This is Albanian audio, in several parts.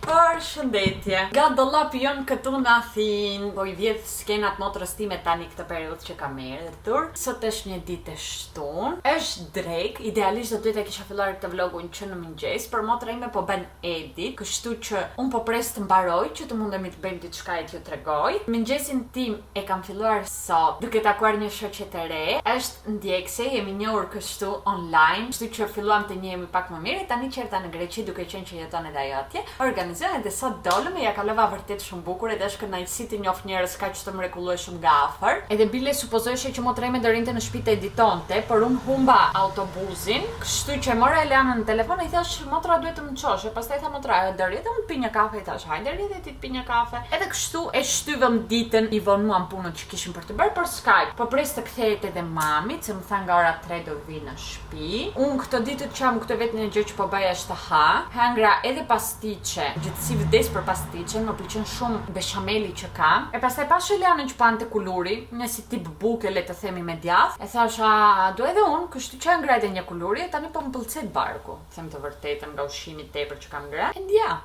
Përshëndetje. Nga dollapi jonë këtu në Athinë. Po i vjedh skenat motrës time tani këtë periudhë që kam erdhur. Sot është një ditë e shtunë. Është drekë, idealisht do duhet ta kisha filluar këtë vlogun që në mëngjes, por motra ime po bën edit, kështu që unë po pres të mbaroj që të mundemi të bëjmë diçka e t'ju tregoj. Mëngjesin tim e kam filluar sot duke takuar një shoqe të re. Është ndjekëse, jemi njohur kështu online, kështu që filluam të njihemi pak më mirë e tani që erdha në Greqi duke qenë që jeton edhe ajo atje, organizuam edhe sot dolëm e ia kalova vërtet shumë bukur edhe është kënaqësi të njoh njerëz kaq të mrekullueshëm nga afër. Edhe bile supozoheshe që motra ime do rrinte në shtëpi të editonte, por unë humba autobuzin, kështu që e mora Eleanën në telefon e i thashë motra duhet të më çosh, e pastaj tha motra do rri edhe unë të pi një kafe, i thashë hajde rri edhe ti të pi një kafe. Edhe kështu e shtyvëm ditën, i vonuam punët që kishim për të bërë, por s'ka. Po pres të kthehet edhe mami, se më tha nga ora 3 do vi në shtëpi. Unë këto ditët që jam këtu vetëm një gjë që po bëj është të ha. Hëngra edhe pastiçe, gjithsesi vdes për pastiçen, më pëlqen shumë beshameli që ka. E pastaj pashë Elianën që po hante kuluri, një si tip buke le të themi me djathë. E thashë, a do edhe unë, kështu që hëngra edhe një kuluri e tani po më pëlcet barku. Them të vërtetën nga ushqimi tepër që kam ngrënë. And yeah.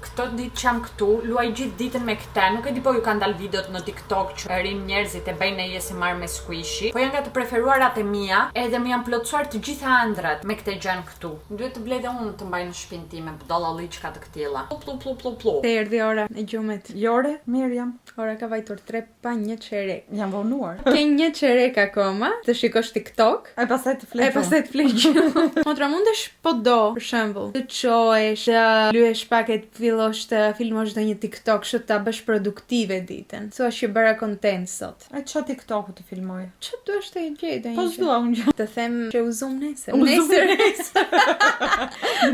Këto ditë që jam këtu, luaj gjithë ditën me këtë. Nuk e di po ju kanë dalë videot në TikTok që rrinë njerëzit e bëjnë ASMR me squishy. Po janë nga të preferuarat e mia, edhe më janë plotësuar të gjitha ëndrrat me këtë gjën këtu. Duhet të blej dhe unë të mbaj në shtëpinë time budallalliçka të këtilla. Plu plu plu plu plu. Të erdhi ora e gjumit. Jo ore, mirë jam. Ora ka vajtur 3 pa një çerek. Jam vonuar. Ke një çerek akoma, të shikosh TikTok. E pastaj të fle E pastaj të fle gjumë. Motra mundesh po do, për shembull, të çohesh, të lyesh pak e të fillosh të filmosh ndonjë TikTok, kështu ta bësh produktive ditën. Thua që bëra content sot. E ça TikToku të filmoj? Ça duash të gjej ndonjë Po s'dua unë gjë. Të them që u zum nesër. U zum nesër.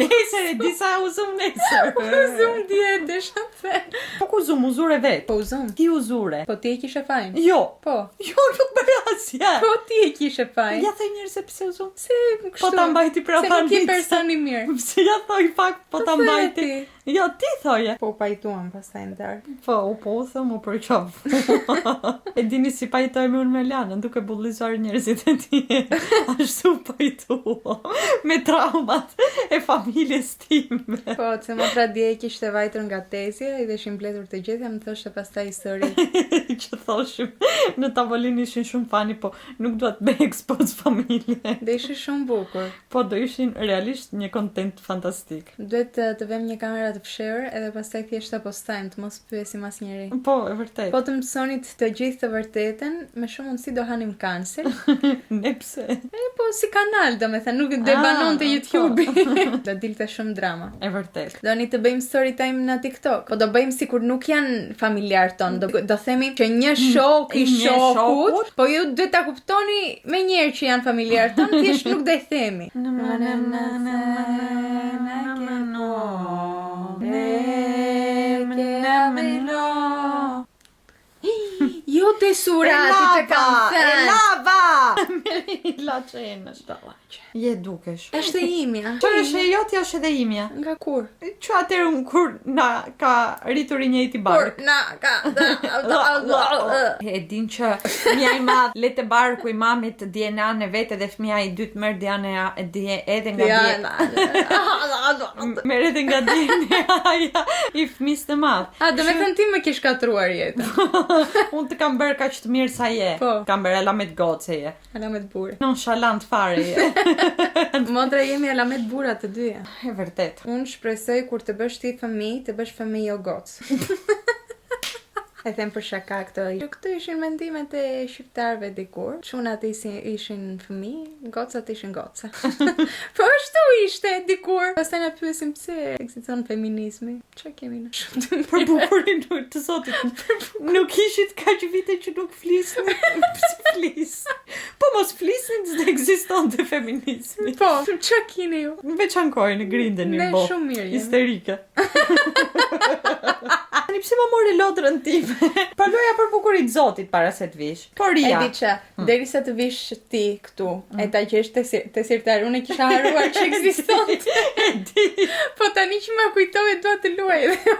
Nesër e di sa u zum nesër. U zum dje, desha të them. Po ku zum, u zure vetë. Po u zum. Ti u zure. Po ti e kishe fajin. Jo. Po. Jo, nuk bëra asgjë. Po ti e kishe fajin. Ja thoj njëherë se pse u zum. Se kështu. Po ta mbajti prapa. Se nuk je person i mirë. Pse ja thoj pak, po ta mbajti. Jo, ti thoje. Po u pajtuam pastaj në darkë. Po, u puthëm, u përqaf. e dini si pajtohemi unë me Lanën, duke bullizuar njerëzit e tjerë. Ashtu u pajtuam me traumat e familjes time. Po, se motra dje kishte vajtur nga tezja, i ishin mbledhur të gjithë e më thoshte pastaj histori. Që thoshim, në tavolinë ishin shumë funny, po nuk dua të bëj expose familje. Do ishin shumë bukur. Po, do ishin realisht një content fantastik. Duhet të, të vëmë një kamera të fshehur edhe pastaj thjesht ta postojmë, të mos pyesim asnjeri. Po, e vërtetë. Po të mësonit të gjithë të vërtetën, me shumë mundësi do hanim cancel. Ne pse? E po si kanal, domethënë, nuk do e Ah, banonte po. YouTube-i. do dilte shumë drama. E vërtetë. Doni të bëjmë story time në TikTok? Po do bëjmë sikur nuk janë familjar tonë. Do, do themi që një shok i Një shokut, shokut. po ju duhet ta kuptoni menjëherë që janë familjar tonë, thjesht nuk do e themi. Jo te surati të kam E thënë. lava! La që e në Je dukesh. Është e imja. Që është e jotja është edhe imja. Nga kur? Që atëherë unë kur na ka rritur i njëjti Kur bark. na ka E din që fëmija i madh le të barku i mamit DNA-n e vet edhe fëmija i dytë merr DNA e die edhe nga Diana. Merr edhe nga DNA-ja i fëmijës të madh. A, do me thënë ti më ke shkatërruar jetën. Unë të kam bërë kaq të mirë sa je. Po. Kam bërë alamet goce je. Alamet burrë. Nonshalant fare je. Motra jemi alamet burra të dyja. E vërtet. Unë shpresoj kur të bësh ti fëmijë, të bësh fëmijë jo gocë. E them për shaka këtë. Jo, këto ishin mendimet e shqiptarëve dikur. Çunat ishin, ishin fëmijë, gocat ishin goca. po ashtu ishte dikur. Pastaj na pyesim pse ekziston feminizmi. Çka kemi ne? Shumë të Për bukurinë të Zotit. Nuk ishit kaq vite që nuk flisni. Pse flis? Po mos flisni, s'do ekzistonte feminizmi. Po, çka keni ju? Veç ankojnë, grindeni, Ne bo. shumë mirë jemi. Histerike. Tani pse më more lodrën time? Po luaja për bukuri të Zotit para se të vish. Po E ria. di që, derisa të vish ti këtu, e ta gjesh te, si- te sirtari, unë e kisha harruar që ekzistonte. E di. Po tani që ma kujtove dua të luaj edhe.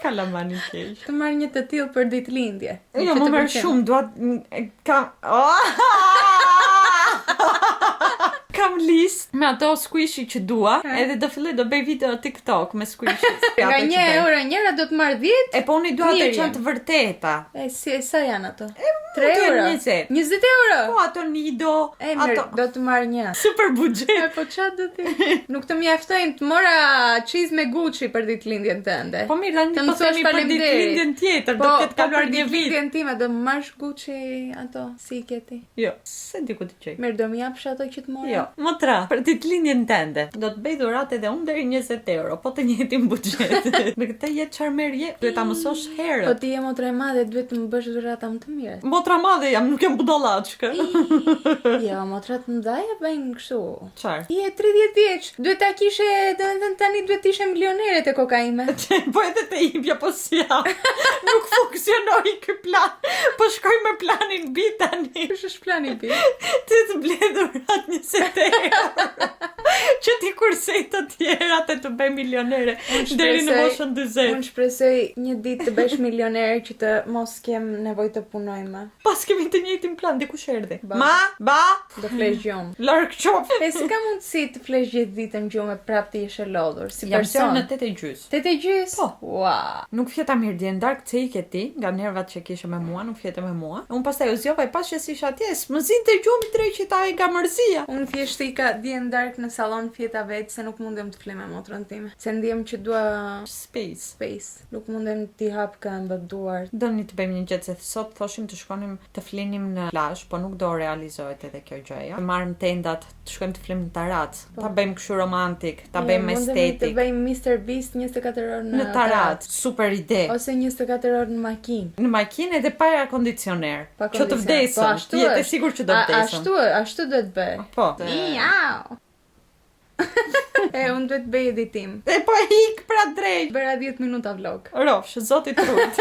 Kalamani keq. Të marr një të tillë për ditëlindje. Jo, që më të merr pëlqen. shumë, dua kam Kam. listë me ato squishy që dua, edhe do filloj do bëj video TikTok me squishy. Nga 1 euro njëra do të marr 10. E po unë i dua ato që janë të vërteta. E si e sa janë ato? 3 euro. 20. 20 euro. Po ato Nido, e, mirë, ato do të marr një. Super buxhet. E po ça do ti? Nuk të mjaftojnë, të mora çizme Gucci për ditëlindjen tënde. Po mirë, tani po themi për ditëlindjen tjetër, do të ketë po, kaluar një vit. Po për ditëlindjen time do më marrësh Gucci ato, si i ke ti? Jo, s'e di ku t'i gjej. Mirë, do më japësh ato që të mora? Jo, motra, për ditëlindjen tënde, do të bëj dhuratë edhe unë deri 20 euro, po të njëjtin buxhet. Në këtë jetë çfarë merr je, duhet ta mësosh herët. Po ti je motra e madhe, duhet të më bësh dhurata më të mira. Motra e madhe jam, nuk jam budallaçkë. Jo, motrat e mëdha e bëjnë kështu. Çfarë? Ti je 30 vjeç, duhet ta kishe, domethënë tani duhet të ishe milionere te koka ime. Po edhe te imja po si jam. Nuk funksionoi ky plan. Po shkoj me planin B tani. Kush është plani B? Ti të blej dhuratë 20 euro. Që t'i kursej të tjerat e të bëj milionere deri në moshën 40. Unë shpresoj një ditë të bëhesh milionere që të mos kem nevojë të punoj më. Pas kemi të njëjtin plan, dikush erdhi. Ba. Ma, ba, Do flesh gjumë. larg qoftë. E si ka mundësi të flesh gjithë ditën gjumë e prapë të jesh e lodhur si Jam person? zgjuar në 8 e gjys. Tetë e gjys? Po. Ua. Nuk fjeta mirë dje në darkë se ike ti, nga nervat që kishe me mua, nuk fjete me mua. Unë pastaj u zgjova e pashë se isha atje, s'më zinte gjumi dreqit ai nga mërzia. Unë thjesht ika dje në darkë në sallon fjeta vetë se nuk mundem të fle me motrën time. Se ndjem që dua Space. space. Nuk mundem t'i hap këmbët, duart. Doni të bëjmë një gjë se sot thoshim të shkonim të flinim në plazh, po nuk do realizohet edhe kjo gjëja. Të marrim tendat, të shkojmë të flinim në taracë, ta bëjmë kështu romantik, ta Jo, bëjmë mundemi Të estetik. bëjmë Mr. Beast 24 orë në, Në taracë, super ide. Ose 24 orë në makinë. Në makinë edhe pa aer kondicioner. Pa Që të kondicioner. vdesëm. Po, ashtu Jetë e është. sigurt që do A- vdesëm. Ashtu, ashtu duhet bëj. Po. Miau. e, unë duhet bëj editim. E po ik pra drejt. Bëra 10 minuta vlog. Rofsh, zoti trut.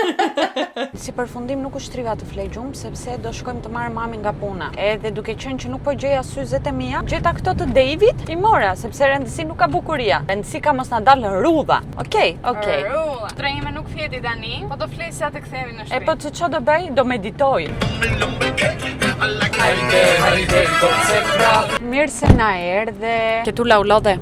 Si përfundim nuk u shtriva të flej gjumë sepse do shkojmë të marrë mamin nga puna. Edhe duke qenë që nuk po gjeja syzet e mia, gjeta këto të David, i mora sepse rëndësi nuk ka bukuria. Rëndësi ka mos na dalë rrudha. Okej, okej. Motra ime nuk fjeti tani, po do flej sa të kthehemi në E po të që do bëj? Do meditoj. Mirë se na erdhe. Ke tu lau lodhe.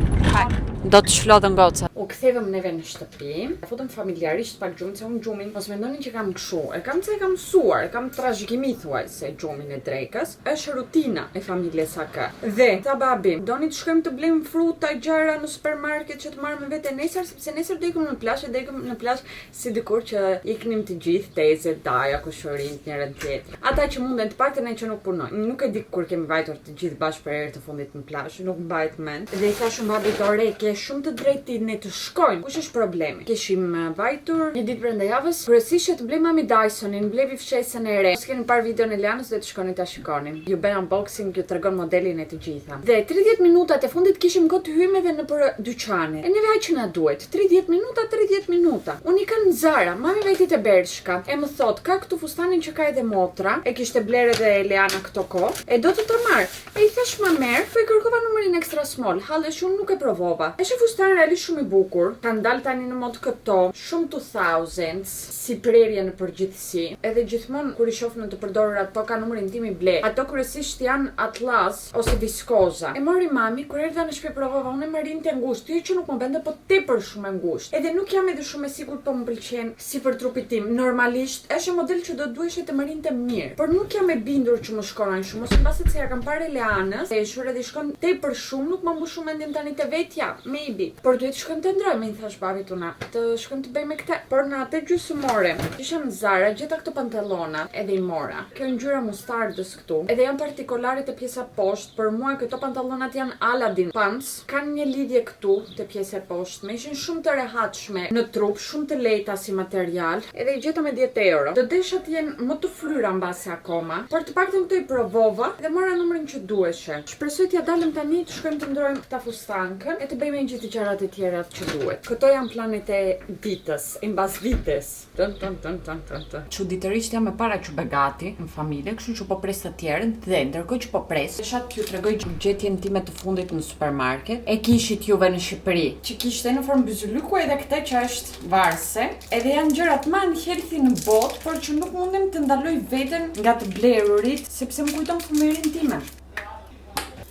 Do të shlodhën goca. U kthevëm neve në shtëpi, futëm familjarisht pak gjumë, se unë gjumin, mos mendoni që kam kështu. E kam se e kam mësuar, e kam trashëgimi thuaj se gjumin e drekës është rutina e familjes AK. Dhe tha babi, doni të shkojmë të blejmë fruta, gjëra në supermarket që të marrim me vete nesër, sepse nesër do ikim në plazh e do ikim në plazh si dikur që iknim të gjithë teze, daja, kushurinjt, njërin tjetrin. Ata që munden të paktën e që nuk punojnë. Nuk e di kur kemi vajtur të gjithë bashkë për herë të fundit në plazh, nuk mbahet mend. Dhe i thashëm babit, "Ore, ke shumë të drejtë ti ne të shkojmë. Kush është problemi?" Kishim eh, vajtur një ditë brenda javës, kryesisht që të blej mami Dysonin, blevi fshesën e re. Mos keni parë videon e Lianës, do të shkoni ta shikoni. Ju bën unboxing, ju tregon modelin e të gjitha. Dhe 30 minutat e fundit kishim kohë të hyjmë edhe nëpër dyqane. E neve aq që na duhet, 30 minuta, 30 minuta. Unë i kanë Zara, mami vajti te Bershka. E më thot, ka këtu fustanin që ka edhe motra, e kishte bler edhe Eliana këto kohë, e do të ta marr. E i thash ma merr, po i kërkova numrin extra small. Hallesh unë nuk e provova. Është fustan realisht shumë i bukur. Kanë dalë tani në mod këto, shumë 2000s, si prerje në përgjithësi. Edhe gjithmonë kur i shoh në të përdorur ato ka numrin tim i ble. Ato kryesisht janë atlas ose viskoza. E mori mami kur erdha në shtëpi provova, unë e më rinte ngushtë, jo që nuk më bënte, po tepër shumë e ngushtë. Edhe nuk jam edhe shumë e sigurt po më pëlqen si për trupit tim. Normalisht është një model që do duheshe të më rinte mirë, por nuk jam e bindur që më shkon aq shumë, ose mbase se ja kam parë Eleanës, veshur edhe i shkon tepër shumë, nuk më mbush shumë mendjen tani te vetja, maybe. Por duhet të shkojmë të ndrojmë, i thash babit una, të shkojmë të bëjmë këtë. Por në atë gjysmore, isha në Zara, gjeta këto pantallona edhe i mora. Kjo ngjyra mustardës këtu. Edhe janë partikolare te pjesa poshtë, për mua këto pantallonat janë Aladdin pants. Kanë një lidhje këtu te pjesa e poshtme, ishin shumë të rehatshme në trup, shumë të lehta si material. Edhe i gjeta me 10 euro. Do desha të jenë më të fryra mbase akoma, por të paktën këto i provova dhe mora numrin që duheshe. Shpresoj t'ja dalim tani të shkojmë të ndrojmë këta fustankën e të bëjmë gjithë gjërat e tjera që duhet. Këto janë planet e ditës, e mbas ditës. Tën tën tën tën tën tën. Çuditërisht jam e para që bëj gati në familje, kështu që po pres të tjerët dhe ndërkohë që po pres, desha t'ju tregoj gjetjen time të fundit në supermarket. E kishit juve në Shqipëri, që kishte në formë byzylyku edhe këtë që është varse. Edhe janë gjërat më unhealthy në botë, por që nuk mundem të ndaloj veten nga të blerurit, sepse më kujton fëmijërinë time.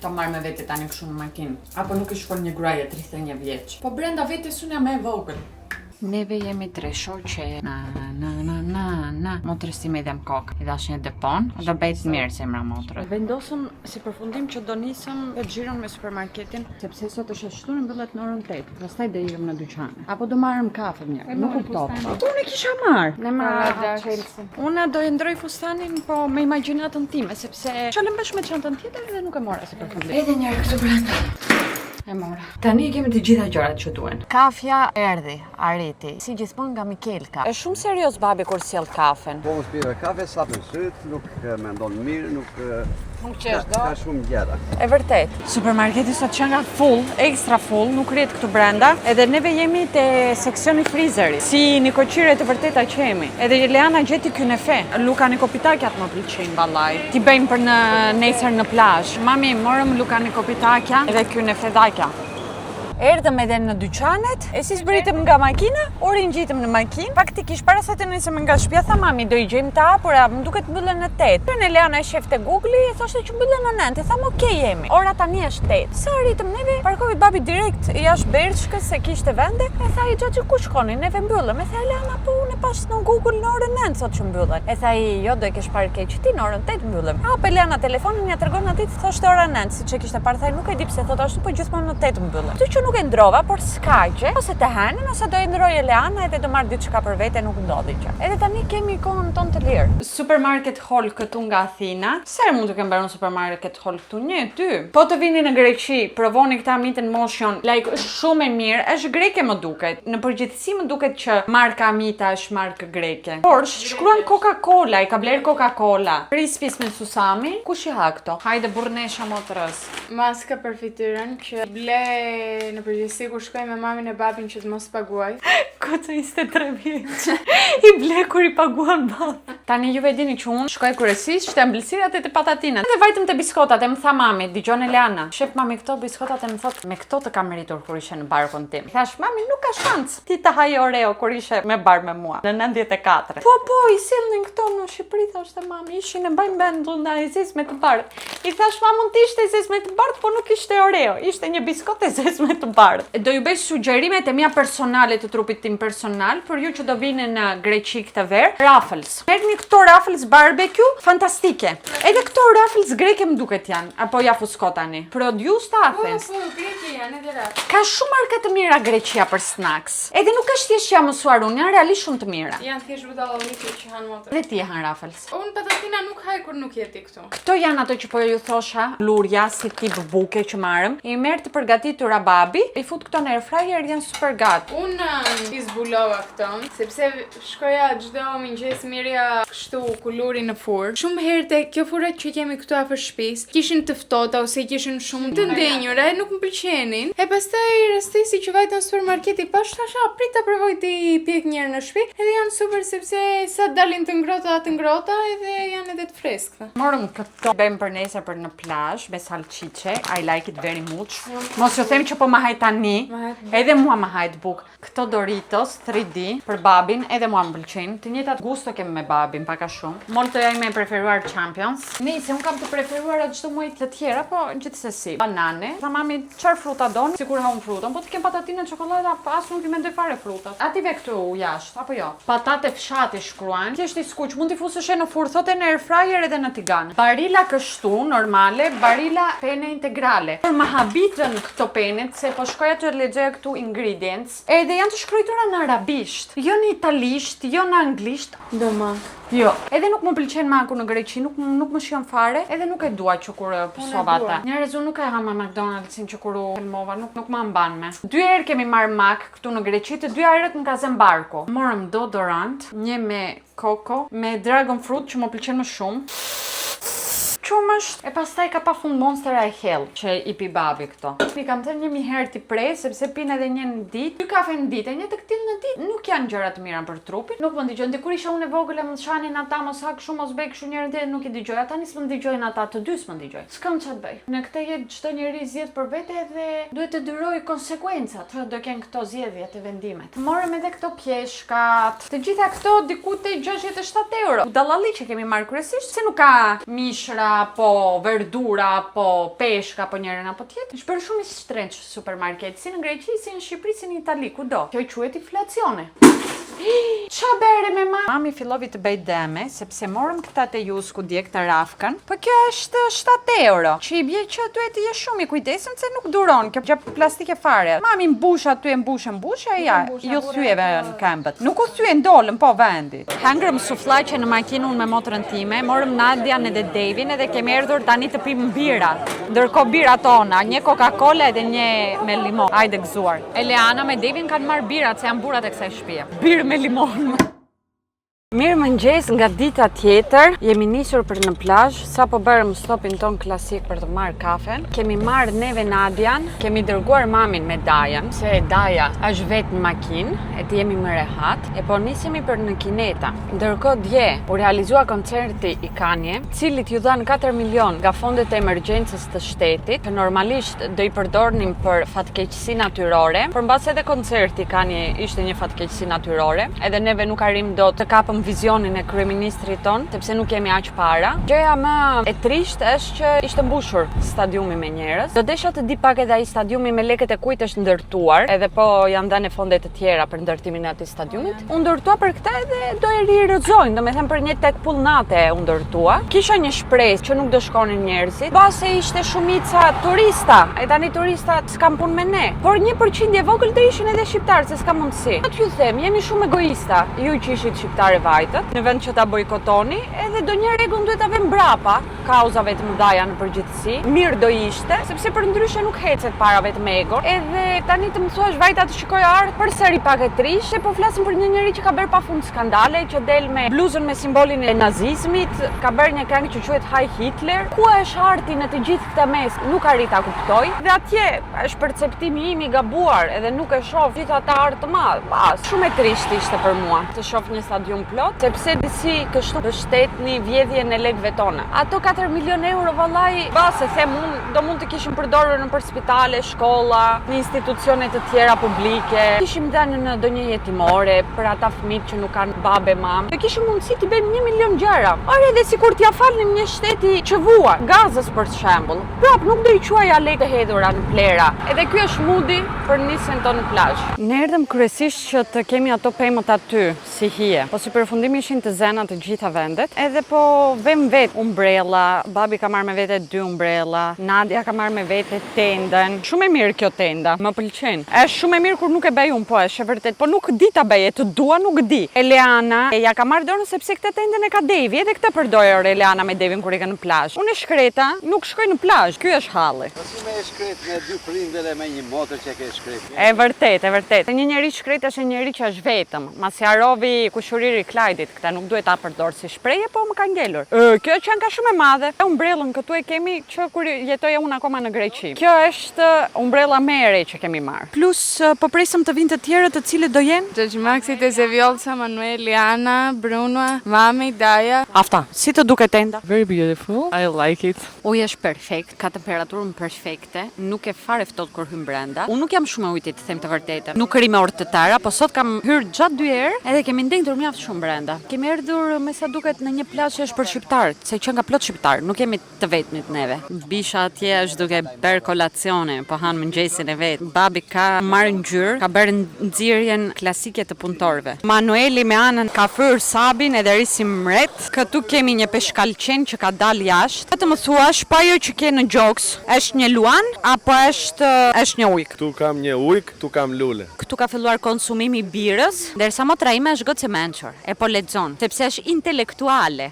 Ta marr me vete tani kështu në makinë. Apo nuk i shkon një gruaje 31 vjeç. Po brenda vetes unë jam e vogël. Neve jemi tre shoqe. Na na na na na. Motrës time i dhem kokë. I dhash një depon. Do bëjt mirë zemra motrës. Vendosëm si përfundim që do nisëm këtë xhiron me supermarketin, sepse sot është e shtunë mbyllet në orën 8. Pastaj do irim në dyqan. Apo do marrëm kafe mirë. Nuk kuptova. Unë e kisha marr. Ne marr çelësin. Unë do e ndroj fustanin po me imagjinatën time, sepse çelëm bashkë me çantën tjetër dhe nuk e mora si përfundim. Edhe një herë këtu brenda. E mora. Tani i kemi të gjitha gjërat që duhen. Kafja erdhi, arriti. Si gjithmonë nga Mikelka. Është shumë serioz babi kur sjell kafen. Po mos pive kafe, s'hapen sytë, nuk mendon mirë, nuk Nuk qesh do. Ka shumë gjëra. E vërtet. Supermarketi sot që nga full, ekstra full, nuk rrihet këtu brenda. Edhe neve jemi te seksioni frizerit. Si nikoqire të vërteta që jemi. Edhe Leana gjeti kynefe. Lukanikopitakiat më pëlqejnë vallai. Ti bëjmë për në nesër në plazh. Mami, morëm lukanikopitakia edhe kynefedakja. Erdhëm edhe në dyqanet, e si zbritëm nga makina, u ringjitëm në makinë. Faktikisht para se të nisëm nga shtëpia, tha mami, do i gjejmë të hapura, më duket mbyllen në 8. Në Leana e shef te Google e thoshte që mbyllen në 9. E tham, "Okay jemi." Ora tani është 8. Sa arritëm neve, parkoi babi direkt jashtë Bershkës se kishte vende. E tha i xhaxhi ku shkoni? Neve mbyllëm. E tha Leana, po unë e pash në Google në orën 9 sot që mbyllen. E tha i, jo do e kesh parë keq ti në orën 8 mbyllem. Hap Leana telefonin, ja tregon atij, thoshte ora 9, siç e kishte parë, tha nuk e di pse thot ashtu, po gjithmonë në 8 mbyllen. Kështu që nuk e ndrova, por s'ka gjë. Ose të hënën, ose do e ndroj Eleana edhe do marr diçka për vete, nuk ndodhi gjë. Edhe tani kemi kohën tonë të lirë. Supermarket haul këtu nga Athina. Sa herë mund të kem bërë un supermarket haul këtu? Një, dy. Po të vini në Greqi, provoni këtë Amita Motion. Like është shumë e mirë, është greke më duket. Në përgjithësi më duket që marka Amita është markë greke. Por shkruan Coca-Cola, i ka bler Coca-Cola. Crispies me susami. Kush i ha këto? Hajde burrnesha motrës. Maska për fytyrën që ble në përgjithësi kur shkoj me mamin e babin që të mos paguaj. Goca 23 vjeç. I ble kur i paguan bab. Tani juve dini që unë shkoj kryesisht te ëmbëlsirat e te patatinat. Dhe vajtëm te biskotat e më tha mami, dëgjon Eleana. Shef mami këto biskotat e më thot, me këto të kam rritur kur ishe në barkun tim. Thash mami nuk ka shans ti të haj Oreo kur ishe me bar me mua në 94. Po po, i sillnin këto në Shqipëri thoshte mami, ishin e mbajnë mend nga e zezë me të bardhë. I thash ma mund të ishte e zezë me të bardhë, po nuk ishte Oreo, ishte një biskot e zezë me të bardhë. Do ju bëj sugjerimet e mia personale të trupit tim personal për ju që do vini në Greqi këtë verë. Ruffles. Merrni këto Ruffles barbecue, fantastike. Edhe këto Ruffles greke më duket janë, apo ja fusko tani. Produce të Athens. Po, po, greke janë edhe Ruffles. Ka shumë marka të mira Greqia për snacks. Edhe nuk është thjesht që jam mësuar unë, janë realisht shumë të mira. Janë thjesht budallallëqe që han motra. Dhe ti e han Ruffles. Unë patatina nuk haj kur nuk jeti këtu. Këto janë ato që po ju thosha, lurja si tip buke që marrëm. I merr të përgatitura babi, i fut këto në air fryer, janë super gati. Unë i zbulova këto, sepse shkoja çdo mëngjes mirja kështu kuluri në furrë. Shumë herë te kjo furra që kemi këtu afër shtëpisë, kishin të ftohta ose kishin shumë të ndenjura e nuk më pëlqenin. E pastaj rastisi që vajta në supermarket i pash thash, "A prit ta provoj ti pjek një herë në shtëpi." Edhe janë super sepse sa dalin të ngrohta të ngrohta edhe janë edhe të freskëta. Morëm këto bëjmë për nesër për në plazh me salciçe. I like it very much. Mos ju them që po ma haj tani. Edhe mua ma hajt buk. Këto Doritos 3D për babin, edhe mua më pëlqejnë. Të njëjtat gusto kemi me babin, pak a shumë. Moltoja ime e preferuar Champions. Nëse un kam të preferuara çdo muaj të tjera, po gjithsesi. Banane. Tha mami, çfarë fruta don? Sikur ha un frutën, po të kem patatine, çokoladë, as nuk i mendoj fare frutat. A ti ve këtu jashtë, apo jo? Patate fshati shkruan. Thjesht i skuq, mund t'i fusësh e në furrë, thotë në air fryer edhe në tigan. Barilla kështu, normale, barilla pene integrale. Por më habitën këto penet se po shkoja të lexoja këtu ingredients, edhe janë të shkruara në arabisht, jo në italisht, jo në anglisht. Do mak. Jo. Edhe nuk më pëlqen maku në Greqi, nuk nuk më shijon fare, edhe nuk e dua që kur pësova ata. Njerëz unë nuk e ha më McDonald'sin që kur u helmova, nuk nuk ma mban me. Dy herë kemi marrë mak këtu në Greqi, të dy herët më ka zënë barku. Morëm deodorant, një me koko, me dragon fruit që më pëlqen më shumë. Qumësht, e pastaj ka pafund Monstera e Hell, që i pi babi këto. I kam thënë një mijë herë ti prej, sepse pin edhe një në ditë, dy kafe në ditë, e një të këtill në ditë, nuk janë gjëra të mira për trupin. Nuk më dëgjojnë, dikur isha unë e vogël e më shanin ata, mos ha kështu, mos bëj kështu njërin tjetrin, nuk i dëgjoj. Ata nis më dëgjojnë ata, të dy s'më dëgjojnë. S'kam çfarë të bëj. Në këtë jetë çdo njeri zgjedh për vete dhe duhet të durojë konsekuencat që do kenë këto zgjedhjet e vendimet. Morëm edhe këto pjeshkat. Të gjitha këto diku te 67 euro. Budallalli që kemi marrë kryesisht, se nuk ka mishra, apo verdura apo peshk apo njërën apo tjetër. Është bërë shumë i shtrenjtë supermarket, si në Greqi, si në Shqipëri, si në Itali, kudo. Kjo quhet inflacione. Qa bere me ma? Mami fillovi të bëj dëme, sepse morëm këta te Jusku dje këtë rafkën, po kjo është 7 euro, që i bje që duhet të jesh shumë i kujdesshëm se nuk duron, kjo gjë plastike fare. Mami mbush aty e mbush e mbush, e ja, ju thyeve në këmbët. Nuk u thyen dolën, po vendit. Hëngrëm sufllaqe në makinë unë me motrën time, morëm Nadian edhe Devin edhe kemi erdhur tani të pimë bira. Ndërkohë bira tona, një Coca-Cola edhe një me limon. Hajde gëzuar. Eleana me Devin kanë marrë birat se janë burrat e kësaj shtëpie. Birë me limon. Mirë mëngjes nga dita tjetër, jemi nisur për në plazh, sa po bërëm stopin ton klasik për të marrë kafen. Kemi marrë neve Nadian, kemi dërguar mamin me Dajan, se Daja është vetë në makinë, e të jemi më rehat, e po nisemi për në Kineta. Ndërkohë dje u realizua koncerti i Kanye, cilit ju dhanë 4 milion nga fondet e emergjencës të shtetit, që normalisht do i përdornim për fatkeqësi natyrore, por mbase edhe koncerti i Kanye ishte një fatkeqësi natyrore, edhe neve nuk arrim dot të kapëm vizionin e kryeministrit ton, sepse nuk kemi aq para. Gjëja më e trishtë është që ishte mbushur stadiumi me njerëz. Do desha të di pak edhe ai stadiumi me lekët e kujt është ndërtuar, edhe po janë dhënë fonde të tjera për ndërtimin e atij stadiumit. U ndërtua për këtë edhe do e rirëzojnë, domethënë për një tek pull nate u ndërtua. Kisha një shpresë që nuk do shkonin njerëzit, mbase ishte shumica turista. E tani turistat s'kan punë me ne. Por një përqindje e vogël do ishin edhe shqiptarë, se s'ka mundësi. Po t'ju them, jeni shumë egoista, ju që ishit shqiptarë vajtët, në vend që ta bojkotoni, edhe do një rregull duhet ta vëmë mbrapa kauzave të mëdha në përgjithësi. Mirë do ishte, sepse për ndryshe nuk ecet para vetëm ego. Edhe tani të më thuash vajta të shikoj art, përsëri pak e trishtë, po flasim për një njeri që ka bërë pafund skandale, që del me bluzën me simbolin e nazizmit, ka bërë një këngë që quhet Heil Hitler. Ku është arti në të gjithë këtë mes? Nuk arrij ta kuptoj. Dhe atje është perceptimi im i gabuar, edhe nuk e shoh gjithë atë art të madh. Pas, shumë e trishtë ishte për mua të shoh një stadium plot, sepse disi kështu mbështetni vjedhjen e lekëve tona. Ato 4 milion euro vallai, bas e them unë, do mund të kishim përdorur nëpër spitale, shkolla, në institucione të tjera publike. Kishim dhënë në ndonjë jetimore për ata fëmijët që nuk kanë babë e mamë. Do kishim mundësi të bëjmë 1 milion gjëra. Ore edhe sikur t'ia falnim një shteti që vuan, Gazës për shembull. Prap nuk do i quaja lekë të hedhura në plera. Edhe ky është mudi për nisjen tonë në plazh. Ne erdhëm kryesisht që të kemi ato pemët aty si hije. Po si përfundim ishin të zëna të gjitha vendet. Edhe po vëm vet umbrella, babi ka marrë me vete dy umbrella, Nadia ka marrë me vete tendën. Shumë e mirë kjo tenda, më pëlqen. Është shumë e mirë kur nuk e bëj unë, po është e vërtet, po nuk di ta bëj, e të dua nuk di. Eleana e ja ka marrë dorën sepse këtë tendën e ka Devi, edhe këtë përdor Eleana me Devin kur ikën në plazh. Unë e shkreta, nuk shkoj në plazh, ky është halli. Po si me e shkret me dy prindër e me një motër që ke shkret. E vërtet, e vërtet. Një njeri shkret është një njeri që është vetëm. Masi harovi kushuriri Klajdit, këtë nuk duhet ta përdor si shprehje, po më ka ngelur. Ë, kjo qenka shumë e madhe. Umbrellën këtu e kemi që kur jetoja unë akoma në Greqi. Kjo është umbrella më e re që kemi marrë. Plus po presim të vinë të tjerët të cilët do jenë Xhaxhi Maxi, teze Vjollca, Manueli, Ana, Bruno, Mami, Daja. Afta, si të duket tenda? Very beautiful. I like it. Uji është perfekt, ka temperaturën perfekte, nuk e fare ftohtë kur hyn brenda. Unë nuk jam shumë e ujtit, të them të vërtetën. Nuk rri me orë të tëra, po sot kam hyrë gjatë dy herë, edhe kemi ndenjtur mjaft shumë brenda. Kemi erdhur me sa duket në një plazh që është për shqiptarët, se qenka plot shqiptar, nuk jemi të vetmit neve. Bisha atje është duke bërë kolacione, po han mëngjesin e vet. Babi ka marrë ngjyrë, ka bërë nxirjen klasike të punëtorëve. Manueli me anën ka fryrë sabin edhe ri si mret. Këtu kemi një peshkalqen që ka dalë jashtë. Të më thuash, po ajo që ke në gjoks, është një luan apo është është një ujk? Këtu kam një ujk, këtu kam lule. Këtu ka filluar konsumimi i birës, ndërsa motra ime është gocë e mençur, e po lexon, sepse është intelektuale.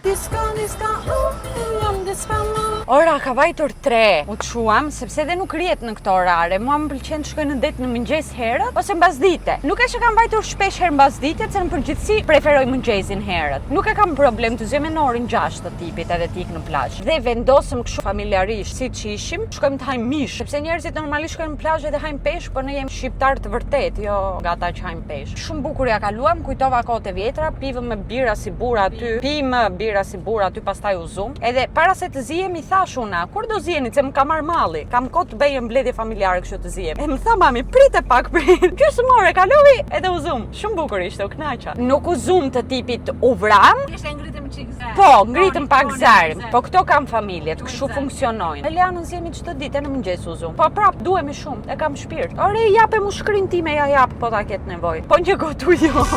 Ora ka vajtur 3. U çuam sepse edhe nuk rrihet në këto orare. Mua më pëlqen të shkoj në det në mëngjes herët ose mbasdite. Nuk është që kam vajtur shpesh herë mbasdite, se në përgjithësi preferoj mëngjesin herët. Nuk e kam problem të zgjohem në orën 6 të tipit edhe të ik në plazh. Dhe vendosëm kështu familjarisht siç ishim, shkojmë të hajmë mish, sepse njerëzit normalisht shkojnë në plazh edhe hajnë peshk, po ne jemi shqiptar të vërtet, jo nga ata që hajnë peshk. Shumë bukur ja kaluam, kujtova kohët e vjetra, pivëm me bira si burra aty, pimë bira si burra aty, pastaj u zum. Edhe para se të zihemi thash una, kur do ziheni se më ka marrë malli. Kam kohë të bëj një mbledhje familjare kështu të zihem. E më tha mami, prite pak, prit. Gjysmë ore kaloi edhe u zum. Shumë bukur ishte, u kënaqa. Nuk u zum të tipit u vram. Thjesht e ngritëm çik zërin. Po, ngritëm pak zërin. Po këto kanë familjet, kështu funksionojnë. Elianën zihemi çdo ditë në mëngjes u zum. Po prap duhemi shumë, e kam shpirt. Ore, jape mushkërinë time, ja jap, po ta ketë nevojë. Po një gotë ujë jo.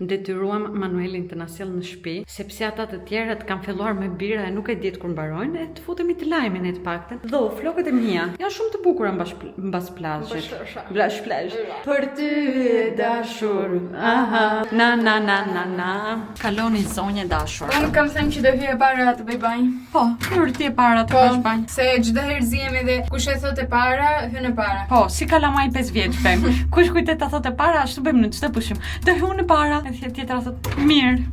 Detyruam Manuelin të na sjellë në shtëpi, sepse ata të tjerët kanë filluar me bira e nuk e dihet kur mbarojnë, e të futemi të lajmi ne të paktën. Dho, flokët e mia janë shumë të bukura mbas mbas plazhit. Mbas plazh. Për ty e dashur. Aha. Na na na na na. Kaloni zonjë e dashur. Unë kam thënë që do hyj e para të bëj banjë. Po, hyrë ti e para të Po, bësh banjë. se çdo herë zihemi dhe kush e thotë e para, hyn e para. Po, si kalamaj 5 vjeç bëjmë. Kush kujtet ta thotë e para, ashtu bëjmë në çdo pushim. Do hyj unë e para, e thjet tjetra thotë mirë.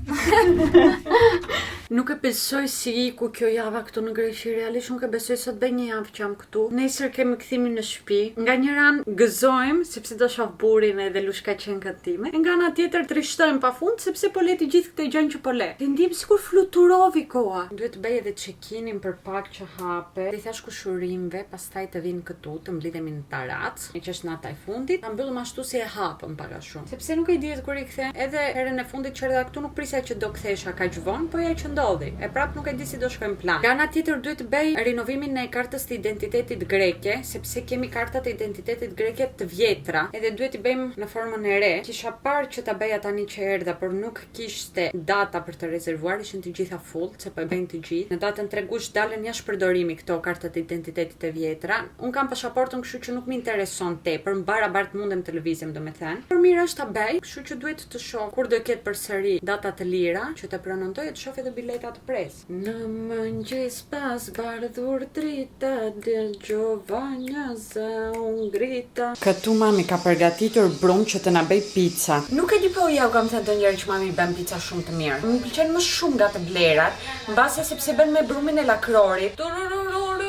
Nuk e besoj si iku kjo java këtu në Greqi, realisht nuk e besoj sot bëj një javë që jam këtu. Nesër kemi kthimin në shtëpi. Nga njëra anë gëzojmë sepse do shoh burrin edhe lushkaqenkën time. E nga ana tjetër trishtojmë pafund sepse po le të gjithë këtë gjën që po le. Dhe ndihem sikur fluturovi koha. Duhet të bëj edhe check-inin për pak që hape. Dhe i thash kushurimve, pastaj të vinë këtu, të mblidhemi në tarracë, meqë është nata e fundit. Ta mbyllim ashtu si e hapëm pak a shumë. Sepse nuk e dihet kur i kthen. Edhe herën e fundit që erdha këtu nuk prisja që do kthehesha kaq vonë, po ja që ndodhi. E prap nuk e di si do shkojmë plan. Nga ana tjetër duhet të bëj rinovimin e kartës të identitetit greke, sepse kemi kartat e identitetit greke të vjetra, edhe duhet t'i bëjmë në formën e re. Kisha parë që ta bëja tani që erdha, por nuk kishte data për të rezervuar, ishin të gjitha full, se po e bëjnë të gjithë. Në datën 3 gusht dalën jashtë përdorimi këto kartat e identitetit të vjetra. Unë kam pashaportën, kështu që nuk më intereson tepër, barabart mundem të lëvizem, domethënë. Por mirë është ta bëj, kështu që duhet të shoh kur do ketë përsëri data të lira që të prenotoj e të shoh edhe bileta të pres. Në mëngjes pa zbardhur drita, dëgjova një zë, u ngrita. Këtu mami ka përgatitur brumë që të na bëj pica. Nuk e di po ja u kam thënë ndonjëherë që mami bën pica shumë të mirë. Më pëlqen më shumë nga të blerat, mbase sepse bën me brumin e lakrorit.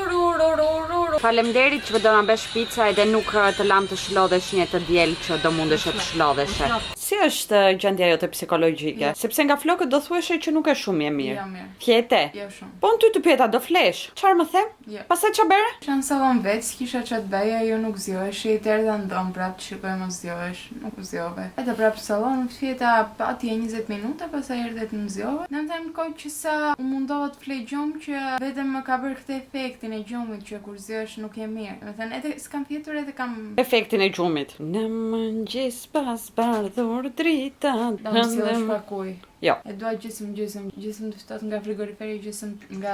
Tururururururururu. Faleminderit që do na bësh pica edhe nuk të lam të shlodhesh një të diel që do mundeshe të shlodheshe. Si është gjendja jote psikologjike? Sepse nga flokët do thuheshe që nuk e shumë je mirë. Jo mirë. Fjete? Jo shumë. Po unë ty të pyeta, do flesh? Çfarë më the? Jo. Pastaj ça bëre? Isha në sallon vetë, s'kisha ça të bëja, ju nuk zgjoheshi, të erdha në dhomë prapë të shikoj mos zgjohesh, nuk u zgjove. Erdha prapë në sallon, fjeta atje 20 minuta, pastaj erdhe të më zgjove. Domethënë kohë që sa u mundova të flej gjumë që vetëm më ka bërë këtë efektin e gjumit që kur zgjohesh nuk je mirë. Domethënë edhe s'kam fjetur edhe kam Efektin e gjumit. Në mëngjes pa zbardhur drita. Do më sjellësh pak ujë. Jo. E dua gjysëm gjysëm, gjysëm të ftohtë nga frigoriferi, gjysëm nga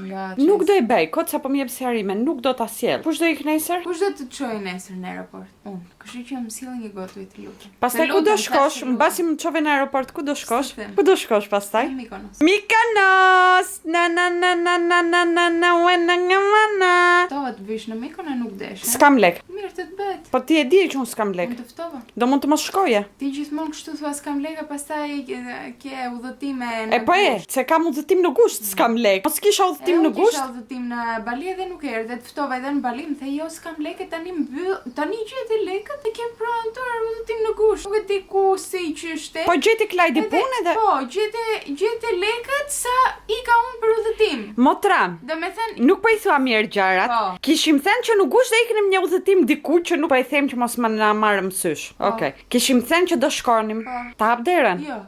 nga Nuk do e bëj, kot sa po më jep sqarime, nuk do ta sjell. Kush do ik nesër? Kush do të çojë nesër në aeroport? Unë. Kështu që më sill një gotë ujë të lutem. Pastaj Të ku do lutem, shkosh? thash, të lutem. Mbasi më çove në aeroport, ku do shkosh? S'të them. Ku do shkosh pastaj? Në Mykonos. Mykonos! Na na na na na na na na na na na na na. Ftova të vish në Mykonos nuk deshe. S'kam lek. Mirë të të bëhet. Po ti e di që unë s'kam lek. Unë të ftova. Do mund të mos shkoje. Ti gjithmonë kështu thua s'kam lekë, pastaj e, ke udhëtime në E po e, gusht. se kam udhëtim në gusht, s'kam lek. Mos kisha E, udhëtim në unë gusht. Kisha udhëtim në Bali edhe nuk erdhe, të ftova edhe në Bali, më the jo s'kam lekë, tani mbyll, tani gjete lekët e kem prenotuar udhëtim në gusht. Nuk e di ku si qysh Po gjeti Klajdi Edhe- punë edhe Po, gjete gjete lekët sa ika unë për udhëtim. Motra, Do me thënë, Nuk po i thua mirë gjërat. Po. Kishim thënë që në gusht do iknim një udhëtim diku që nuk po e them që mos më na marrë mësysh. Okej. Kishim thënë që do shkonim. Po. Ta hap derën. jo.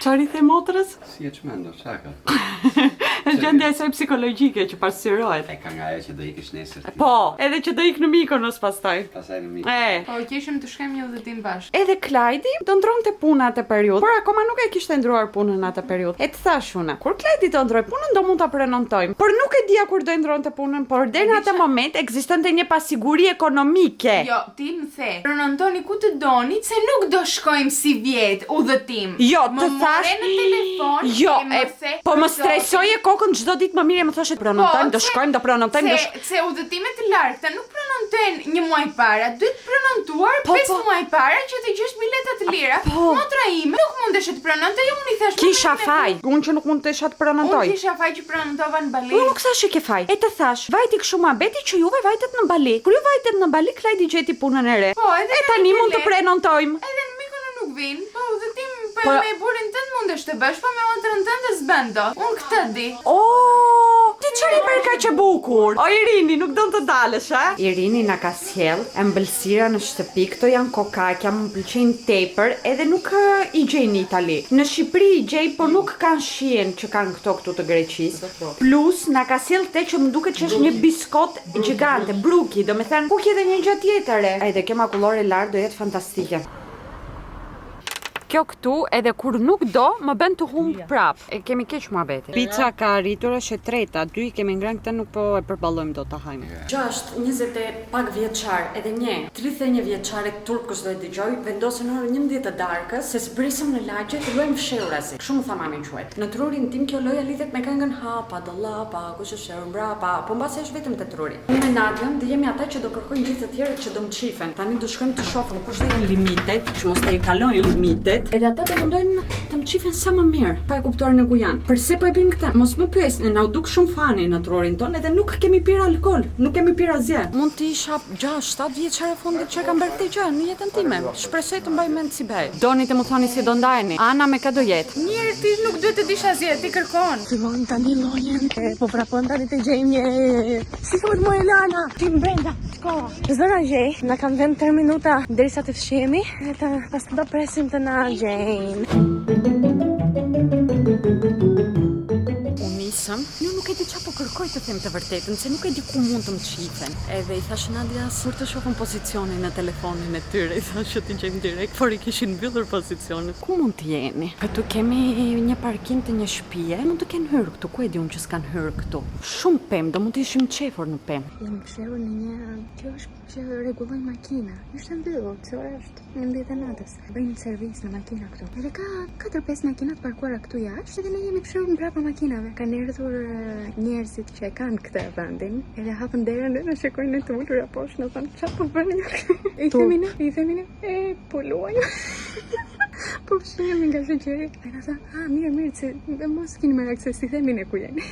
Çfarë i the motrës? Si e çmendur, çka ka? Është gjendja e saj psikologjike që pasqyrohet. E ka nga ajo që do ikësh nesër. ti. Po, edhe që do ik në Mykonos pastaj. Pastaj në Mykonos. E. Po, kishim të shkojmë një udhëtim bashkë. Edhe Klajdi do ndronte punën atë periudhë, por akoma nuk e kishte ndruar punën atë periudhë. E të thash unë, kur Klajdi do ndroj punën, do mund ta prenotojmë. Por nuk e dija kur do e ndronte punën, por deri në atë moment ekzistonte një pasiguri ekonomike. Jo, ti më the, prenotoni ku të doni, se nuk do shkojmë si vjet udhëtim. Jo, Më të thash more në telefon Jo, e më e, the, po më për stresoje kokën kokën çdo ditë më mirë e më thoshe prenotojmë, do shkojmë, do prenotojmë, do shkojmë. Se udhëtime të largëta nuk prenotojnë një muaj para, duhet prenotuar Po, 5 po. muaj para që të gjesh bileta të lira. Po. Motra ime nuk mundesh të prenonte, unë i thash Kisha faj, unë që nuk mund të isha të prenotoj. Unë kisha faj që prenotova në Bali. Unë nuk thashë ke faj. E të thash, vajti kështu muhabeti që juve vajtet në Bali. Kur ju vajtet në Bali, Klajdi gjeti punën e re. Po, edhe E në tani mund të Bali. prenotojmë. Edhe në Mykonos nuk vin, po udhëtim po, Po- me burrin tënd mundesh të bësh, po me motrën tënde s'bën dot. Unë këtë di. O, ti çfarë i bërë kaq e bukur? O Irini, nuk don të dalësh, a? Irini na ka sjell ëmbëlsira në shtëpi. Këto janë kokakja, më pëlqejnë tepër, edhe nuk ë, i gjej në Itali. Në Shqipëri i gjej, por nuk kanë shijen që kanë këto këtu të Greqisë. Plus na ka sjell këtë që më duket që është një biskot gjigante, bruki, domethënë ku ke edhe një gjë tjetër. e. Edhe kjo makullore lart do jetë fantastike. Kjo këtu edhe kur nuk do, më bën të humb prap. E kemi keq muhabetin. Pica ka arritur është e treta, dy i kemi ngrënë këtë nuk po e përballojmë dot ta hajmë. 6, 20 e pak vjeçar, edhe një 31 vjeçare turp kush do e dëgjoj, vendosën në orën 11 të darkës se zbrisëm në lagje të luajmë fshehurazi. Kështu më tha mami quhet. Në trurin tim kjo loja lidhet me këngën hapa, dollapa, kush është fshehur mbrapa, po mbase është vetëm te truri. Unë me Nadian do jemi ata që do kërkojnë gjithë të tjerët që do më çifen. Tani do shkojmë të shohim kush do jenë limitet, që mos të i kalojnë limitet. Edhe ata do mundojnë të më çifen sa më mirë, pa e kuptuar në ku janë. Përse po e bëjmë këtë? Mos më pyesni, na u duk shumë funny në trurin tonë edhe nuk kemi pirë alkool, nuk kemi pirë asgjë. Mund të isha 6-7 vjeçare fundit që kam bërë këtë gjë në jetën time. Shpresoj të mbaj mend si bëj. Doni të më thoni si do ndajeni. Ana me kë do jetë? Mirë, ti nuk duhet të dish asgjë, ti kërkon. Fillojmë tani lojën. E, Po vrapojmë tani të gjejmë një... Si thuhet më Elana? Ti brenda. Shko. S'do na gjej. Na kanë dhënë 3 minuta derisa të fshihemi, e të pas do presim të na gjejnë. U nisëm. Ju nuk e di çfarë po kërkoj të them të vërtetën, se nuk e di ku mund të më çifen. Edhe i thash Nadia, kur të shohim pozicionin në telefonin e tyre, i thash që t'i gjejmë direkt, por i kishin mbyllur pozicionet. Ku mund të jeni? Këtu kemi një parkim të një shtëpie. Mund të kenë hyrë këtu, ku e di unë që s'kan hyrë këtu. Shumë pemë, do mund të ishim qefur në pemë. Jam fshehur në një kiosk që rregullojnë makina. Është e mbyllur, se ora është 11 e natës. Bëjnë servis në makina këtu. Edhe ka 4-5 makina të parkuara këtu jashtë, edhe ne jemi fshehur mbrapa makinave. Kanë erdhur eh, njerëzit që e kanë këtë vendin, edhe hapën derën dhe na shikojnë ne të ulura poshtë, na thonë çfarë po bëni ju këtu?" I themi ne, i themi ne, e po luajmë. po fshihemi nga sheqeri. E na tha, "Ah, mirë, mirë, se mos keni merak se si themi ne ku jeni."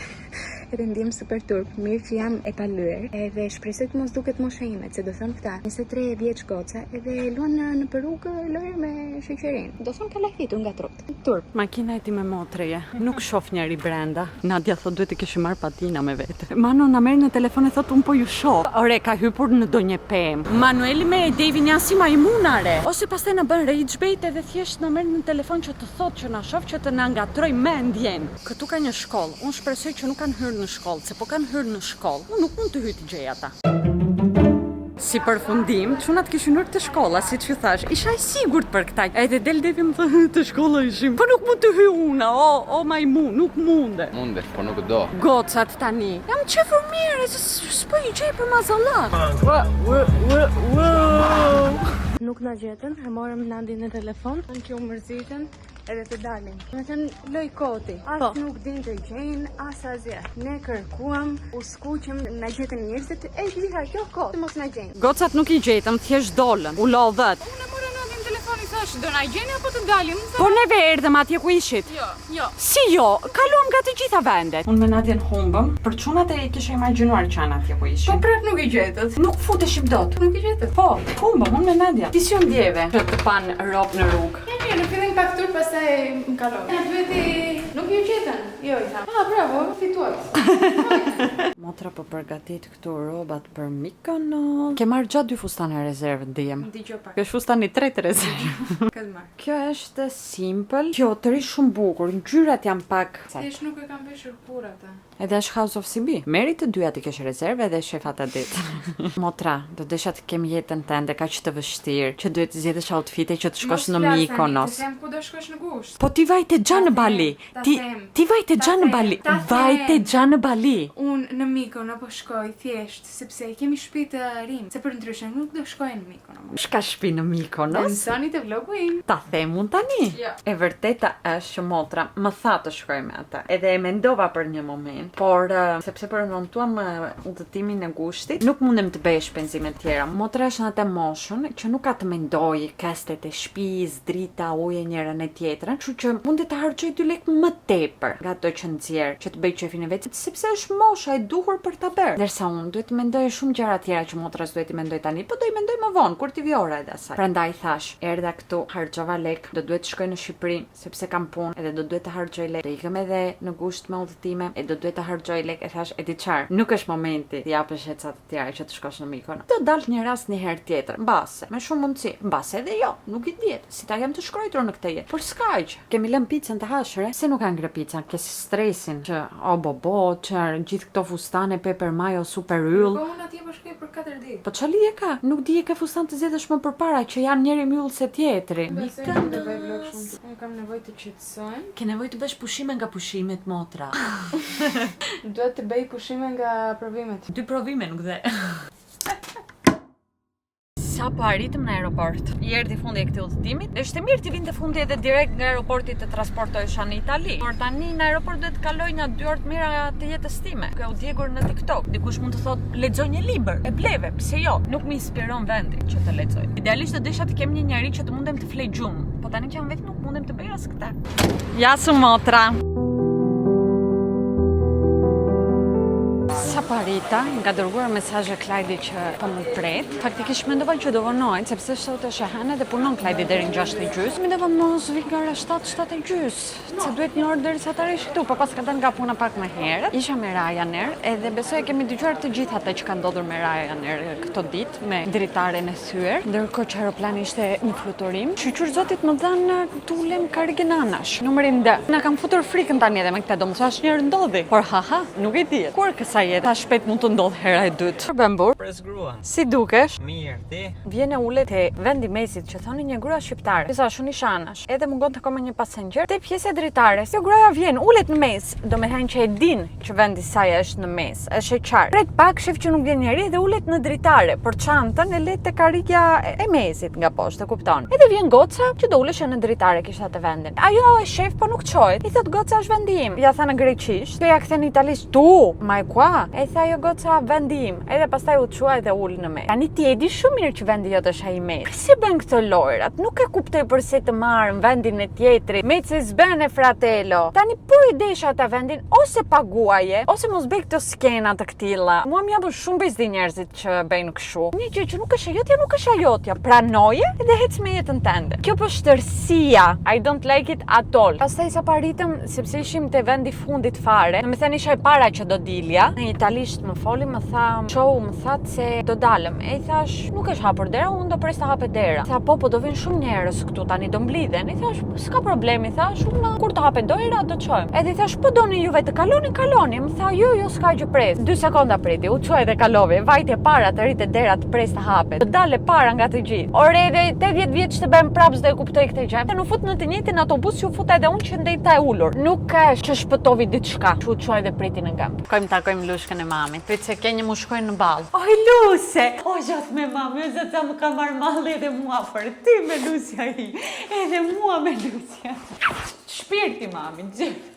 Edhe ndjem super turp, mirë që jam e palyer, edhe shpresoj të mos duket mosha ime, se do thon këta, 23 vjeç goca, edhe luan në, në përrugë lojë me sheqerin. Do thon ka lajthitur nga trup. Turp. Makina e time motreje, nuk shoh njeri brenda. Nadia thot duhet të kishim marr patina me vete. Mano na merr në telefon e thot un po ju shoh. Ore ka hypur në ndonjë pemë. Manueli me Davin janë si majmuna re. Ose pastaj na bën rage bait edhe thjesht na merr në telefon që të thot që na shoh që të na ngatroj mendjen. Këtu ka një shkollë. Unë shpresoj që nuk kanë hyrë në shkollë, se po kanë hyrë në shkollë, unë nuk mund të hyj të gjej ata. Si përfundim, çunat kishin hyrë te shkolla, siç ju thash. Isha e sigurt për këta. Edhe del Devi më thë, te shkolla ishim. Po nuk mund të hyj unë, o, o majmun, nuk munde. Mundesh, po nuk do. Gocat tani. Jam qefur mirë, se s- s'po i gjej për mazalla. Nuk na gjetën, e morëm Nandin në telefon, thonë që u mërzitën edhe të dalin. Me thënë, loj koti. As Po. nuk din të gjejnë, as asgjë. Ne kërkuam, u skuqëm, na gjetën njerëzit, e gjitha kjo kot, mos na gjejnë. Gocat nuk i gjetëm, thjesht dolën, u lodhët. Unë e mora Nadin në telefon i thash, do na gjeni apo të dalim? Më tha, Po neve erdhëm atje ku ishit. Jo, jo. Si jo, kaluam nga të gjitha vendet. Unë me Nadjen humbëm, për çunat e kisha imagjinuar që janë atje ku Po ishin. prap nuk i gjetët. Nuk futeshim dot. Nuk i gjetët. Po, humbëm unë me Nadja. Ti si u ndjeve që të pan rob në rrugë? Ja mirë, në fillim pak turp, pastaj më kaloi. Na pyeti, nuk ju gjetën? Jo, i tham. Ah, bravo, fituat. Motra po përgatit këtu robat për Mykonos. Ke marrë gjatë dy fustane rezervë, ndihem. Dëgjoj pak. Kjo është fustani i tretë rezervë. Këtë marr. Kjo është simple. Kjo të ri shumë bukur. Ngjyrat janë pak. Thjesht nuk e kam veshur kurrë atë. Edhe është House of CB. Meri të dyja ti kesh rezervë edhe shef atë ditë. Motra, do desha të kem jetën tënde kaq të vështirë që duhet të zgjedhësh outfite që të shkosh Mos në flas tani, Mykonos. Të them ku do shkosh në gusht. Po ti vajte gja Ta në them, Bali. ta Ti them, ti vajte ta gja në them, Bali. ta them. Vajte gja në Bali. Unë në. Mikono po shkoj thjesht sepse kemi shtëpi të rrim, se përndryshe nuk do shkoj në Mikono. S'ka shtëpi në Mikonos? Mësoni te vlogu im. Ta them unë tani. Jo. E vërteta është që motra më tha të shkoj me atë. Edhe e mendova për një moment, por eh, sepse prenotuam eh, udhëtimin e gushtit, nuk mundem të bëj shpenzime të tjera. Motra është në atë moshën që nuk ka të mendojë këstet e shtëpisë, drita, ujë njërën e tjetrën, kështu që mundet të harxoj 2 lekë më tepër nga ato që nxjerr, që të bëj qefin e vet, sepse është mosha e duhur për ta bërë. Ndërsa unë duhet të mendoj shumë gjëra tjera që motra s'duhet t'i mendoj tani, po do i mendoj më vonë kur t'i vi ora edhe asaj. Prandaj thash, erdha këtu, harxhova lek, do duhet të shkoj në Shqipëri sepse kam punë edhe do duhet të harxhoj lek. Do ikëm edhe në gusht me udhëtime e do duhet të harxhoj lek e thash, e di çfarë, nuk është momenti të japësh e ca të tjera që të shkosh në Mykonos. Do dalë një rast një herë tjetër, mbase, me shumë mundësi, mbase edhe jo, nuk i dihet, si ta kem të shkruar në këtë jetë. Por s'ka gjë. Kemi lënë picën të hash, re? Se nuk ka ngrë pica, ke stresin që o bo bo, çfarë gjithë këto fustane peper majo super yll. Po unë atje po shkoj për 4 ditë. Po çfarë lidhje ka? Nuk di e ke fustan të zgjedhësh më përpara që janë njëri më yll se tjetri. Besoj nuk do bëj vlog shumë. Unë kam nevojë të qetësohem. Ke nevojë të bësh pushime nga pushimet motra. Duhet të bëj pushime nga provimet. Dy provime nuk dhe. Sa po arritëm në aeroport. I erdhi fundi e këtij udhëtimit. Është e mirë të vinte fundi edhe direkt nga aeroporti të transportohesha në Itali. Por tani në aeroport duhet të kaloj një dy orë të mira të jetës time, duke u djegur në TikTok. Dikush mund të thotë lexoj një libër. E bleve, pse jo? Nuk më inspiron vendi që të lexoj. Idealisht do desha të kem një njeri që të mundem të flej gjumë, po tani që jam vetë nuk mundem të bëj as këtë. Ja su motra. Sa po arrita, më ka dërguar mesazhe Klajdi që po më pret. Faktikisht mendova që do vonohet, sepse sot është e hënë dhe punon Klajdi deri në 6 e gjys. Mendova mos vi nga ora 7, 7 e gjys, se duhet një orë derisa të arrish këtu, po pas ka dalë nga puna pak më herët. Isha me Ryanair, edhe besoj e kemi dëgjuar të gjithë atë që ka ndodhur me Ryanair këto ditë, me dritaren e thyer, ndërkohë që aeroplani ishte në fluturim. Shyqyr Zotit më dhanë të ulem karrigen anash, numrin D. Na kam futur frikën tani edhe me këtë, do më thash njëherë ndodhi. Por haha, nuk e dihet. Kur kësaj jete, sa shpejt mund të ndodh hera e dytë. Bën burr. Pres gruan. Si dukesh? Mirë, ti? Vjen e ulet te vendi mesit që thonin një grua shqiptare. I thash unë isha anash. Edhe mungonte akoma një passenger. Te pjesa e dritares. Kjo gruaja vjen, ulet në mes, do me thënë që e din që vendi saj është në mes, është e qartë. Pret pak, shef që nuk vjen njeri dhe ulet në dritare, por çantën e le te karrigia e mesit nga poshtë, e kupton. Edhe vjen goca që do uleshe në dritare kishte atë vendin. Ajo e shef po nuk çohet. I thot goca është vendi im. Ja tha në greqisht, kjo ja kthen në italisht, tu, ma e qua? E tha ajo goca vendi im. Edhe pastaj u çua edhe ul në mes. Tani ti e di shumë mirë që vendi jot është ai i mes. Pse bën këto lojrat? Nuk e kuptoj përse të marrën vendin e tjetrit. Mece s'bën e fratello. Tani po e desha ata vendin ose paguaje, ose mos bëj këto skena të këtilla. Mua më japën shumë bezdi njerëzit që bëjnë kështu. Një gjë që nuk është e jotja, nuk është e jotja. Pranoje dhe ec me jetën tënde. Kjo poshtërsia, I don't like it at all. Pastaj sa po arritëm, sepse ishim te vendi fundit fare, domethënë isha e para që do dilja. Në italisht më foli, më tha, "Çohu", më tha se do dalëm. E i thash, nuk është hapur dera, unë do pres të hapet dera. Tha, po, po do vinë shumë njerëz këtu, tani do mblidhen. I thash, s'ka problem, i thash, unë kur të hapet dera, do çojmë. Edhe i thash, po doni juve të kaloni, kaloni. Më tha, jo, jo, s'ka gjë pres. 2 sekonda priti, u çoi dhe kalovi. Vajti e para të rritë dera të pres të hapet. Të dalë e para nga të gjithë. Ore edhe 80 vjeç të bëhem prapë s'do e kuptoj këtë gjë. Dhe u fut në të njëjtin autobus që u fut edhe unë që ndejta e ulur. Nuk është që shpëtovi diçka, që u çoi dhe priti në gëmb. Shkojmë takojmë Lushkën e mamit. Prit se ke një mushkoj në ballë. Oj Luse! O zot me mami, o zot sa më ka marrë malli edhe mua për ty me Lusja i. Edhe mua me Lusja. Shpirti mami, gjithë.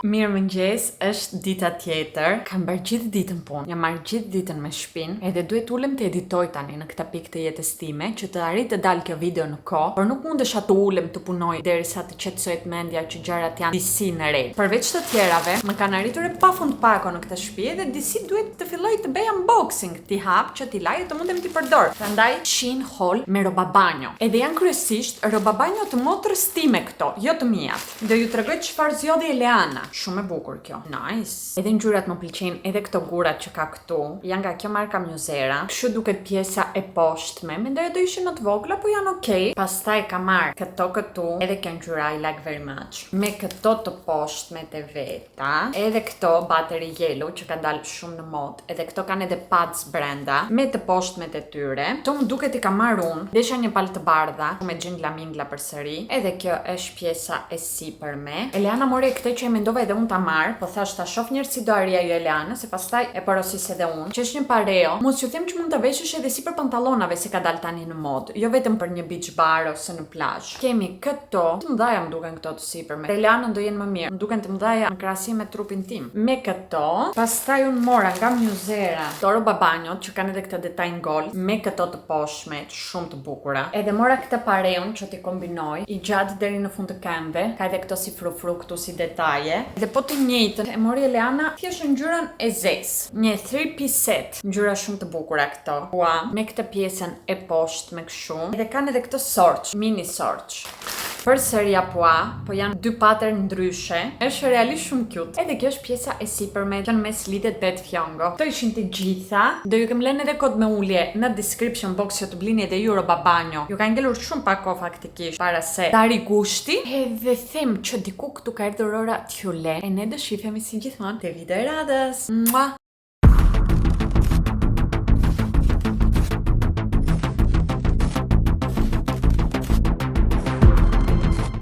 Mirë mëngjes, është dita tjetër. Kam bërë gjithë ditën punë, jam marrë gjithë ditën me shpinë, edhe duhet ulem të editoj tani në këtë pikë të jetës time, që të arrij të dalë kjo video në kohë, por nuk mundesha të ulem të punoj derisa të qetësohet mendja që gjërat janë disi në rregull. Përveç të tjerave, më kanë arritur e pafund pako në këtë shtëpi edhe disi duhet të filloj të bëj unboxing, t'i hap që t'i laj e të mundem t'i përdor. Prandaj Shein haul me roba banjo. Edhe janë kryesisht roba banjo të motrës time këto, jo të miat. Do ju tregoj çfarë zgjodhi Eleana. Shumë e bukur kjo. Nice. Edhe ngjyrat më pëlqejnë, edhe këto gurat që ka këtu. Janë nga kjo marka Muzera. Kështu duket pjesa e poshtme. Mendoja do ishin më të vogla, po janë okay. Pastaj ka marr këto këtu, edhe kjo ngjyra I like very much. Me këto të poshtmet e veta, edhe këto buttery yellow që kanë dalë shumë në modë, edhe këto kanë edhe pads brenda, me të poshtmet e tyre. Këto më duket i kam marrë unë. Desha një palë të bardha me xhingla mingla përsëri. Edhe kjo është pjesa e sipërme. Eleana mori këtë që e mendova edhe edhe unë ta marr, po thash ta shoh njëherë si do arrijë ajo Eleanës, se pastaj e porosis edhe unë, që është një pareo. Mos ju them që mund ta veshësh edhe sipër pantallonave se ka dalë tani në modë, jo vetëm për një beach bar ose në plazh. Kemi këto, të mëdha më duken këto të sipërme. Eleanën do jenë më mirë, më duken të mëdha në krahasim me trupin tim. Me këto, pastaj unë mora nga Musera këto rroba banjot që kanë edhe këtë detaj në gold, me këto të poshtme, shumë të bukura. Edhe mora këtë pareon që t'i kombinoj, i gjatë deri në fund të këmbëve, ka edhe këto si frufru këtu si detaje. Dhe po të njëjtën e mori Eleana thjesht në ngjyrën e zezë. Një 3 piece set, ngjyra shumë të bukura këto. Ua, me këtë pjesën e poshtme kështu. Edhe kanë edhe këto shorts, mini shorts. Përsëri Apua, po janë dy pattern ndryshe. Është realisht shumë cute. Edhe kjo është pjesa e sipërme, që në mes lidhet bet fjongo. Këto ishin të gjitha. Do ju kem lënë edhe kod me ulje në description box që të blini edhe ju rroba banjo. Ju ka ngelur shumë pak kohë faktikisht para se tari gushti. Edhe them që diku këtu ka erdhur ora t'ju le. E ne do shifemi si gjithmonë te video e radhës. Mua!